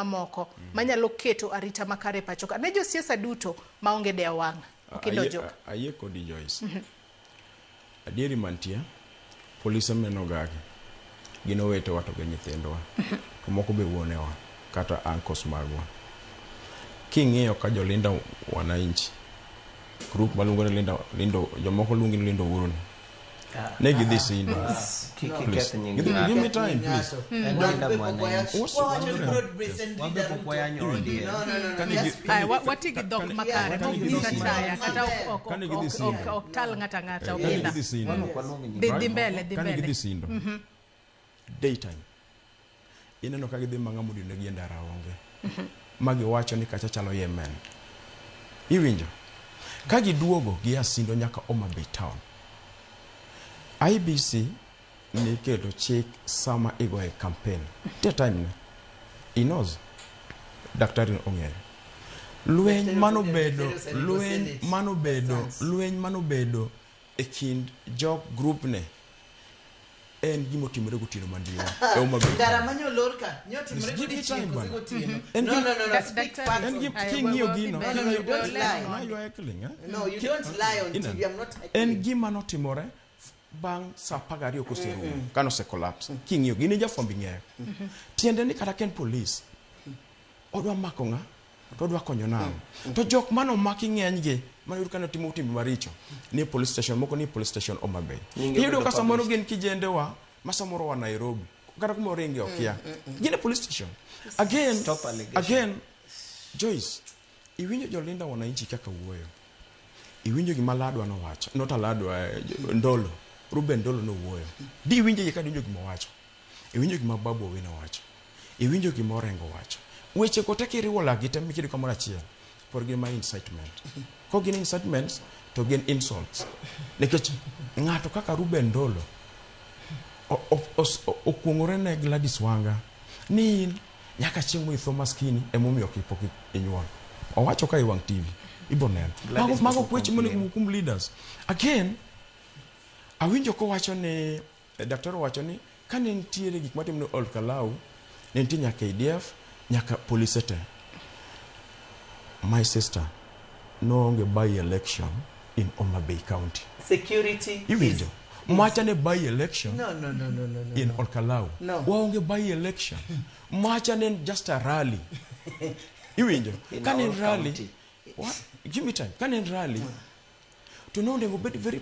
Mamoko manyalo keto arita makare e pacho ka ne josiasa duto maonge dewo wang' Okindo Ojuok. Ayie kodi, Joyce. Adieri mantie, polise menogagi gin owetewa to gi nyithindwa, to moko be wuonewa kata uncles magwa. King'iyo ka jolinda wananchi group maluongo ni Linda, Lindo, jomoko luongi ni Lindo Uhuru ni ne gidhi Sindo. Kik Please. iketh nying Give ng'ato. me time, please. En Linda Mwananchi. Wawacho ni broad based and Wan be pok wayanyo ODM. No. Kane Just Aya, wati gi dhok makare kane mok gidhi nyis Sindo. achaya kata ok Kane gidhi Sindo. ok tal ng'ato ang'ata. Kane Okinda. gidhi Sindo. Wan ok waluong nying Dhi Right? dhi mbele, dhi Kane mbele. gidhi Sindo. Daytime. Ineno ka gidhi ma ng'ama odino gi e ndara onge. Ma giwacho ni kacha chalo Yemen. Iwinjo? Ka giduogo gia Sindo nyaka Homa Bay town. IEBC ni keto chik sama igoye campaign. Nitie time ne. He knows. Daktari ong'eyo. Lweny manobedo, lweny manobedo, lweny manobedo e kind jog group ne en gima otimore gotieno mandiwa e Homa Bay. Ndara manyolor ka nyotimore Give me godiechieng' time, koso bwana. gotieno. En No, no, no, no. Speak Daktari. facts En on Aya, king'iyo gino, we- No, no, you don't lie. Now you are heckling, eh? No, you don't lie on Ineno? TV. I'm not En heckling. gima notimore bang' sa 12 koserumo kane ose collapse. King'iyo gini, jafwamb ing'eyo tiende ni kata ka en police odwa mako ng'a to odwa konyo nang'o to jok manomaki ng'enygi maniyud ka notimo timbe maricho ni e police station, moko ni e police station Homa Bay. Nyinge Iyudo bedo ka samoro published. gin kijendewa ma samoro wa Nairobi kata kuma oringe okia, gin e police station again. Stop allegation. Again, Joyce, iwinjo jolinda wananchi kaka wuoyo, iwinjo gima Ladwa nowacho, not Aladwa, Ndolo, Ruben Ndolo nowuoyo, di iwinjo ka iwinjo gima owacho, iwinjo gima Babu Owino wacho, iwinjo gima Orengo wacho, weche go te kiriwo lagi te mikiri kamoro achiel pod gin ma incitement. Kok gin incitements to gin insults, nikech ng'ato kaka Ruben Ndolo okuong'ore ne Gladys Wanga ni in nyaka chieng' moitho maskini emomiyo ok pok inyuol. Owacho ka e wang' TV ibo neno. Gladys Mago pok weche monego complain. kuom leaders. Again, awinjo kowacho ni daktari owacho ni kane nitiere gik matimore Ol Kalou, ne nitie nyaka KDF, nyaka polise te. My sister, noonge by election in Homa Bay County. Security. Iwinjo? Macha ne by election No. in No. Ol Kalou. No. Waonge by election. Macha ne en just a rally. Iwinjo? In Kane en our rally, county. what? Give me time. Kane en rally, to nonego bed very